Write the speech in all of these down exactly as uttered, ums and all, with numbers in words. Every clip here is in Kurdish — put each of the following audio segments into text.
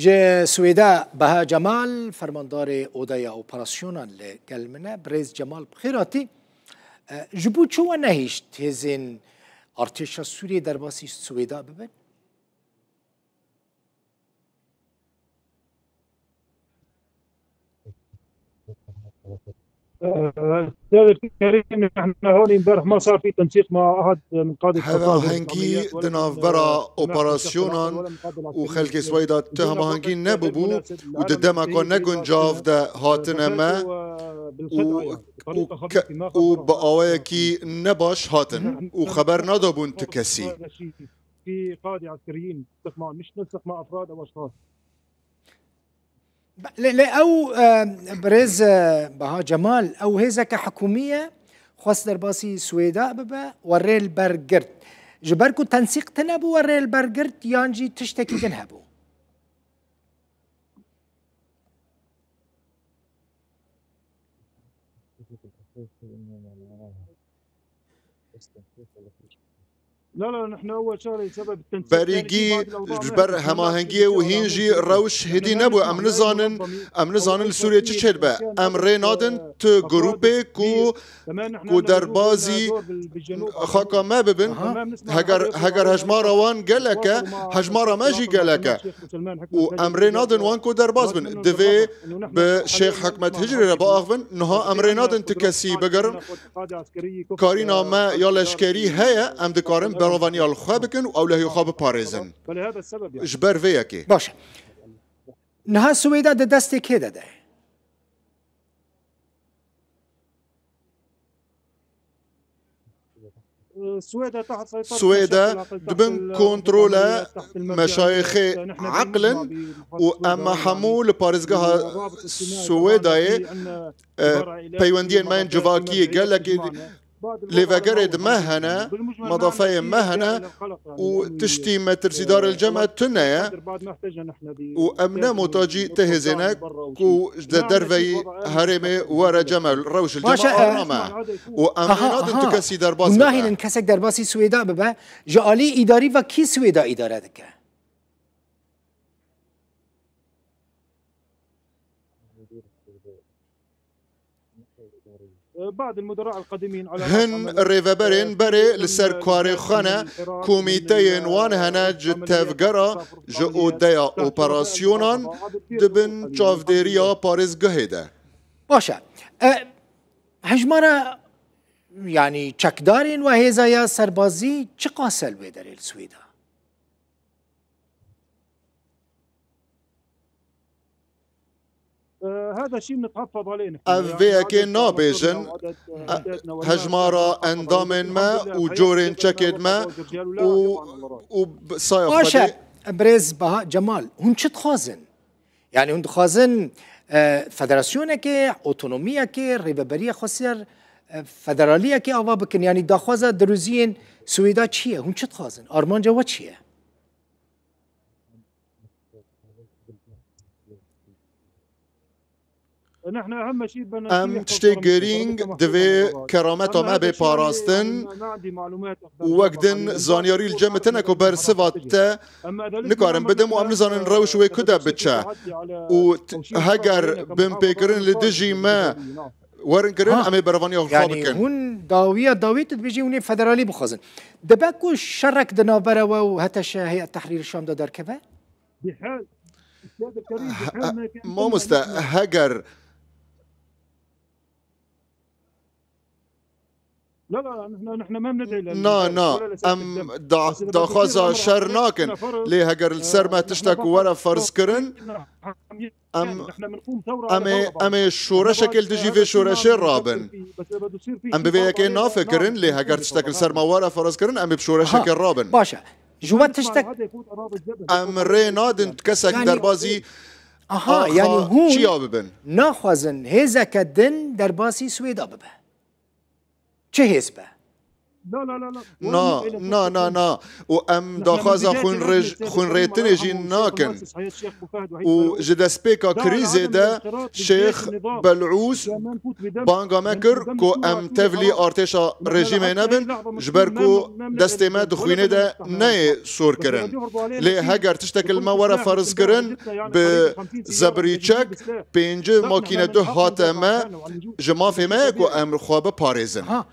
Ji Swêde Beha Cemal, fermandarê Odeya Operasyonan li gel min e. Birêz Cemal, bi xêr hatî. E, ji bo çi we nehişt hêzên artêşa Sûriyê derbasî Swêde bibin? Ee, Seyid Kerîm, nihna hûn embarih ma sar fî tensîq ma ehad min qadî Hevahengî di navbera operasyonan û xelkê Swêda tu hemahengî nebûbû û di demeka neguncav de hatine me û, û ke-, û bi awayekî nebaş hatin û xeber nadabûn ti kesî. في قادة عسكريين استخدام، مش نستخدم أفراد أو أشخاص. Lê, lê ew, e, birêz, e, Beha Cemal, ew hêzeke hikûmî ye, xwest derbasî Swêda bibe, we rê li ber girt. Ji ber ku tensîq tune bû, we rê li ber girt, yan jî tiştekî din hebû? Berîgî ji ber hemahengiyê û hîn jî rewş hêdî nebû. Em nizanin, em nizanin li Sûriyê çi çêdibe. Em rê nadin tu grûpê ku, ku derbazî xaka me bibin. Heger, heger hejmara wan gelek e, hejmara me jî gelek e. Û em rê nadin wan ku derbaz bin. Divê bi Şêx Hikmet Hicrî re biaxivin. Niha em rê nadin ti kesî bigerin. Karîna me ya leşkerî heye, em dikarin berovaniya li xwe bikin û ewlehiya xwe biparêzin. Ji ber vê yekê. Baş e. Niha Swêde di destê kê de de ye? Swêde di bin kontrola meşayixê eql in û em hemû li parêzgeha Swêdayê, e, peywendiyên me yên civakî gelekî lêvegerê di me hene, medafeyên me hene û tiştî metirsîdar li cem me tune ye û em ne muhtacî ti hêzê ne ku ji derveyî herêmê were cem me, rewş li cem me arame û em rê nadin tu kesî derbas bibe. Hûn nahêlin kesek derbasî Swêda bibe, ji alî îdarî ve kî Swêda îdare dike? Hin rêveberên berê li ser karê xwe ne, komîteyên wan hene ji tevgera, ji odeya operasyonan di bin çavdêriya parêzgehê de. Baş e. E, hejmara, yanî çekdarên we hêza ya serbazî çiqas e li wê derê li Swêda? Ev vê yekê nabêjin. Hejmara endamên me û corên çekên me û, û saya Baş e, Xwedê. Birêz Baha Cemal, hûn çi dixwazin? Yani hûn dixwazin, e, federasyonekê, otonomiyekê, rêveberiya xwesiyar, e, federaliyekê ava bikin? Yani daxwaza dirûziyên Swêda çi ye? Hûn çi dixwazin? Armanca we çi ye? Em tiştê girîng divê kerameta me bê parastin û wek din zanyarî li cem me tune ku bersiva te nikarin bidim û em nizanin rewş wê ku de biçe û t-, heger binpêkirin li dijî me werin kirin, em ê berevaniya xwe bikin. Hûn dawiya dawî tu dibêjî hûn ê federalî bixwazin. Dibe ku şerek di navbera we û H T Ş, Heyet Tehrîr Şam de derkeve? Mamoste, heger Na, na, em da-, daxwaza şer nakin. Lê heger li ser me tiştek were ferz kirin, em, em ê, em ê şoreşekê li dijî vê şoreşê rabin. Em bi vê yekê nafikirin, lê heger tiştek li ser me were ferz kirin, em ê bi şoreşekê rabin. Baş e. Ji we tiştek Em rê nadin kesek derbazî Aha, axa yani hûn çiya bibin. Naxwazin hêzeke din derbasî Swêda bibe. Çi hêz be? Na, na, na, na. Û em daxwaza xwînrêj-, xwînrêtinê jî nakin. Û ji destpêka krîzê de Şêx Belûs banga me kir ku em tevlî artêşa rejîmê nebin, ji ber ku destê me di xwînê de neyê sor kirin. Lê heger tiştek li me were ferz kirin, bi zebrîçek pêncî makîne duh hate me, ji mafê me ye ku em xwe biparêzin. Ha.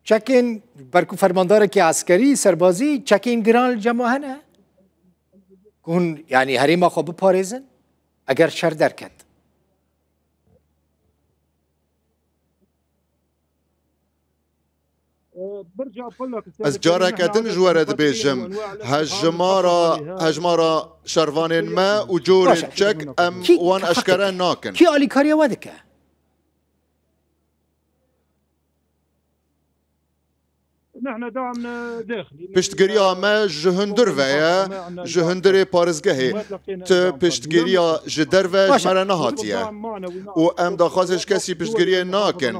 Çekên, ber ku fermandarekî eskerî, serbazî, çekên giran li cem we hene? Ku hûn, yanî herêma xwe biparêzin, eger şer derket. Ez careke din ji we re dibêjim, hejmara, hejmara şervanên me û corên çek em wan eşkere nakin. Kî alîkariya we dike? Piştgiriya me ji hundir ve ye, ji hundirê parêzgehê. Ti piştgiriya ji derve ji me re nehatiye. Û em daxwazê ji kesî piştgiriyê nakin.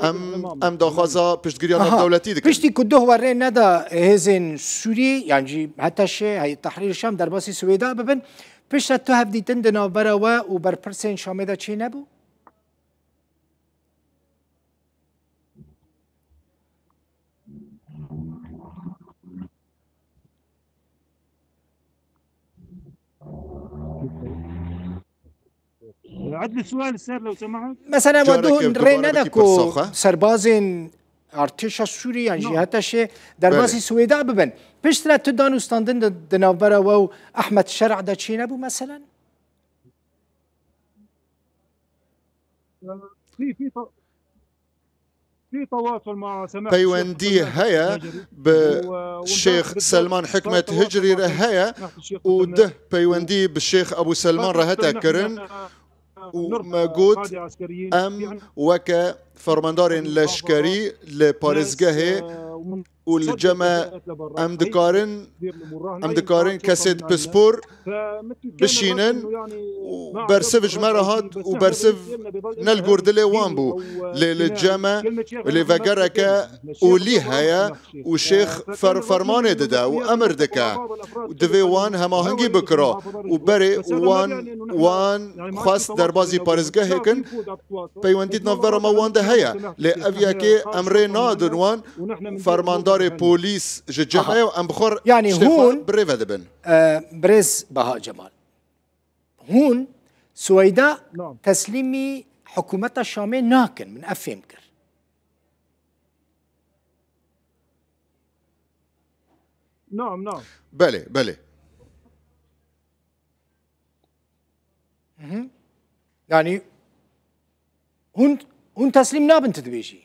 Em, em daxwaza piştgiriya navdewletî dikin. Piştî ku duh we rê neda hêzên Sûrî, yan jî HTŞ, Heyet Tehrîr Şam derbasî Swêda bibin, piştre tu hevdîtin di navbera we û berpirsên Şamê de çênebû? Mesela, we duh rê neda ku serbazên artêşa Sûrî yan jî HTŞ derbasî Swêda bibin. Piştre tu dan û standin di, di navbera we û Ehmed Şer'a de çênebû, meselen? Peywendî heye, bi Şêx Selman Hikmet Hicrî re heye û dih peywendî bi Şêx Ebû Selman re hate kirin û me got, em weke fermandarên leşkerî li parêzgehê û li cem me em dikarin, em dikarin kesê di pispor bişînin û bersiv ji me re hat û bersiv ne li gor dilê wan bû. Lê li cem me lêvegereke olî heye û şêx fer-, fermanê dide û emir dike. Divê wan hemahengî bikira û berê wan, wan xwest derbazî parêzgehê kin, peywendî di navbera me wan de heye. Lê ev yekê em rê nadin wan, fermandarê polîs ji cem me ye û em bi xwe, yanî, tiştê xwe hûn bi rê ve dibin. E, birêz Baha Cemal, hûn Suweyda teslîmî hikûmeta Şamê nakin, min ev fêm kir. Belê, belê. Yanî hûn, hûn teslîm nabin, tu dibêjî?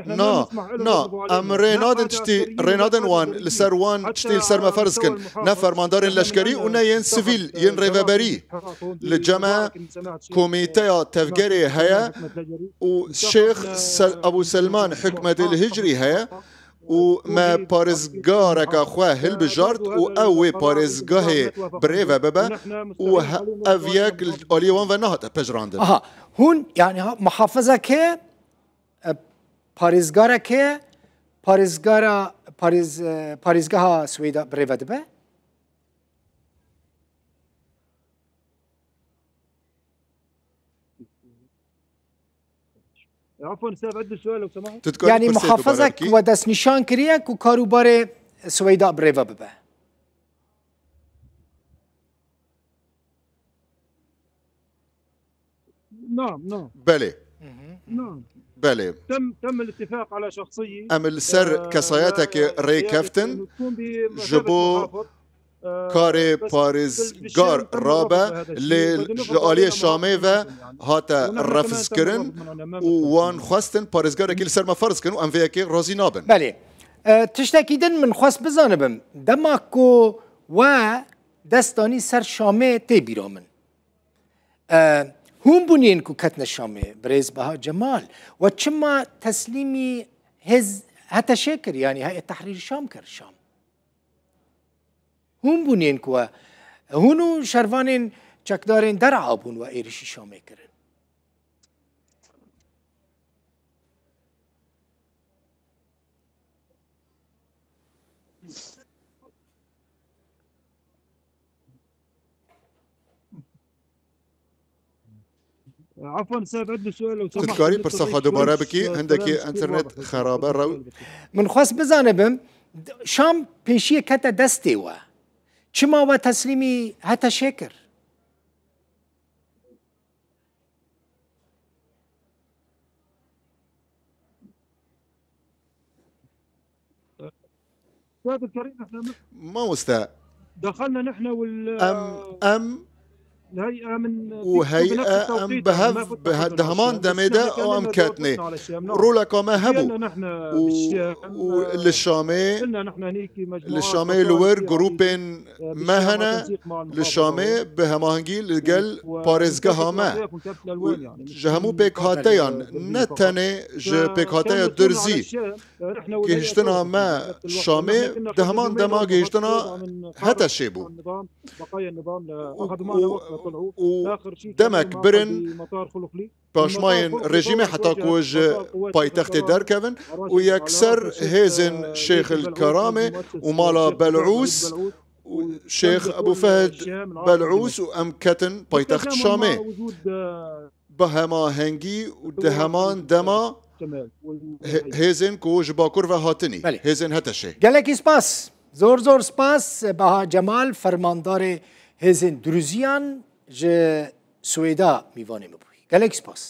Na, na, em rê nadin tiştî, rê nadin wan, li ser wan tiştî li ser me ferz kin. Ne fermandarên leşkerî û ne yên sivîl, yên rêveberî. Li cem me komîteya tevgerê heye û Şêx Sel-, Ebû Selman Hikmetê li Hicrî heye. Û me parêzgareka xwe hilbijart û ew wê parêzgahê bi rê ve bibe û he-, ev yek li aliyê wan ve nehate pejirandin. Aha, hûn, yanî, ha, muhafizeke, e, parêzgareke, parêzgara, parêz-, e, parêzgeha Swêda bi rê ve dibe? Tu dikarî, yanî, pirsê muhafizek dubare bikî? We destnîşan kiriye ku kar û barê Sweyda bi rê ve bibe? Belê. Belê. Em li ser kesayetekê rê keftin, ji bo karê parêzgar rabe, lê ji aliyê Şamê ve hate refzkirin û wan xwestin parêzgarekî li ser me ferz kin û em vê yekê razî nabin. Belê. E, tiştekî din min xwest bizanibim. Dema ku we dest danî ser Şamê tê bîra min. E, hûn bûnên ku ketine Şamê, birêz Baha Cemal, we çima teslîmî hêz HTŞ'ê kir, yanî Heyet Tehrîr Şam kir Şam? Hûn bûnên ku we, hûn û şervanên Çekdarên dera bûn we êrişî Şamê kirin. عفوا سيد، عندي سؤال لو سمحت. Dikarî pirsa xwe dubare bikî, hindekî înternet xerabe rew. Min xwest bizanibim, Şam pêşiyê kete destê we. Çima we teslîmî HTŞê kir? سيد الكريم، احنا Mamoste, دخلنا نحن وال em em الهيئه من û hey'e em bi hev bi he- di heman demê de û em ketnê. Roleka me hebû û, û li Şamê, li Şamê li wir grûpên me hene, li Şamê bi hemahengî li gel parêzgeha me. Û ji hemû pêkhateyan, ne tenê ji pêkhateya Durzî, gihiştina me Şamê di heman dema gihiştina HTŞê bû. Û, û, û demek birin paşmayên rejîmê heta ku ji paytextê derkevin û yekser hêzên Şêx el Keramê û mala Belûs û Şêx Ebû Fehd Belûs û em ketin paytext Şamê. Bi hemahengî û di heman dema he- hêzên ku ji Bakur ve hatinî, Belê. Hêzên HTŞê. Gelekî spas. Zor zor spas. Baha Cemal, fermandarê hêzên Duruziyan ji Swêda mîvanê min bûyî. Gelekî spas.